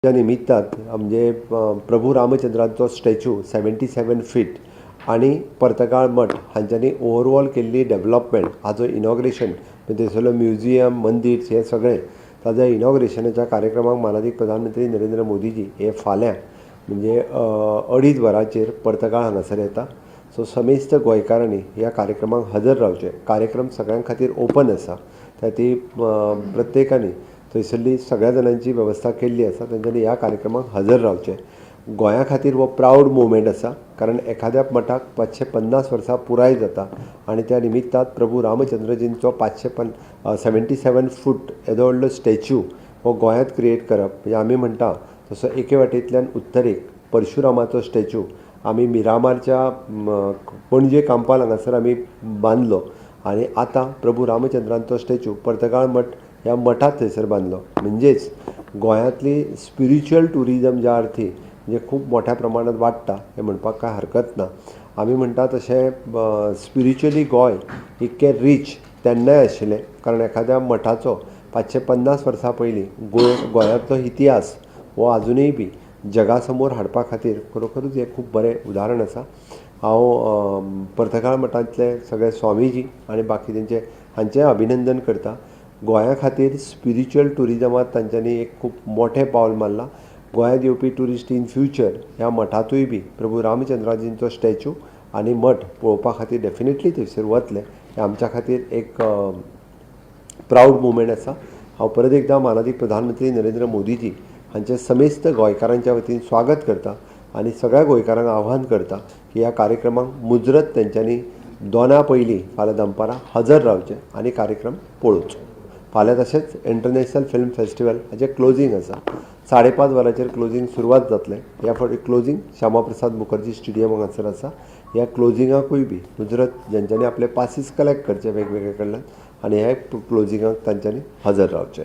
त्या निमित्तान म्हणजे प्रभू रामचंद्रांचो स्टॅच्यू 77 फीट आनी पर्तगाळ मठ हांच्यांनी ओवरऑल केल्ली डेवलपमेंट हाजो इनॉग्रेशन, म्हणजे थंयसरलो म्युझियम, मंदीर, हें सगळें ताज्या इनॉग्रेशनाच्या कार्यक्रमाक मानादीक प्रधानमंत्री नरेंद्र मोदीजी हे फाल्यां म्हणजे 2:30 वरांचेर पर्तगाळ हांगासर येता. सो समेस्त गोंयकारांनी ह्या कार्यक्रमाक हजर रावचें. कार्यक्रम सगळ्यां खातीर ओपन आसा. त्या ती प्रत्येकानी थंयसरली सगळ्या जाणांची वेवस्था केल्ली आसा, तेंच्यांनी ह्या कार्यक्रमाक हजर रावचें. गोंया खातीर हो प्रावड मुवमेंट आसा, कारण एखाद्या मठाक 550 वर्सां पुराय जाता आनी त्या निमित्तान प्रभू रामचंद्रजींचो पांचशे पन 77 फूट येदो व्हडलो स्टॅच्यू हो गोंयांत क्रिएट करप म्हणजे आमी म्हणटा तसो एके वाटेंतल्यान उत्तरेक परशुरामाचो स्टॅच्यू आमी मिरामारच्या पणजे कांपाल हांगासर आमी बांदलो आनी आतां प्रभू रामचंद्रांचो स्टॅच्यू पर्तगाळ मठ ह्या मठांत थंयसर बांदलो. म्हणजेच गोंयांतली स्पिरिच्युअल ट्युरिजम ज्या अर्थी म्हणजे खूब मोठ्या प्रमाणात वाडटा हें म्हणपाक कांय हरकत ना. आमी म्हणटा तशें स्पिरिच्युअली गोंय इतकें रीच तेन्नाय आशिल्लें, कारण एखाद्या मठाचो 550 वर्सां पयलीं गोंयांतलो इतिहास हो आजुनूय बी जगा समोर हाडपा खातीर खरोखरूच हें खूब बरें उदाहरण आसा. हांव पर्तगाळ मठांतले सगळे स्वामीजी आनी बाकी तेंचे हांचें अभिनंदन करता. गोंया खातीर स्पिरिच्युअल ट्युरिजमांत तांच्यांनी एक खूब मोठें पावल मारलां. गोंयांत येवपी ट्युरिस्ट इन फ्युचर ह्या मठांतूय बी प्रभू रामचंद्राजींचो स्टॅच्यू आनी मठ पळोवपा खातीर डेफिनेटली थंयसर वतले. हें आमच्या खातीर एक प्रावड मुवमेंट आसा. हांव परत एकदां मानादीक प्रधानमंत्री नरेंद्र मोदीजी हांचे समेस्त गोंयकारांच्या वतीन स्वागत करता आनी सगळ्या गोंयकारांक आव्हान करता की ह्या कार्यक्रमाक मुजरत तेंच्यांनी 2 पयलीं फाल्यां दनपारां हजर रावचें आनी कार्यक्रम पळोवचो. फाल्यां तशेंच इंटरनॅशनल फिल्म फेस्टिवल हाचें क्लोजींग आसा. 5:30 वरांचेर क्लोजींग सुरवात जातलें. ह्या फावटी क्लोजींग श्यामा प्रसाद मुखर्जी स्टेडियम हांगासर आसा. ह्या क्लोजिंगाकूय बी मुजरत जेंच्यांनी आपले पासीस कलेक्ट करचे वेगवेगळे कडल्यान आनी ह्या क्लोजिंगाक तांच्यांनी हजर रावचें.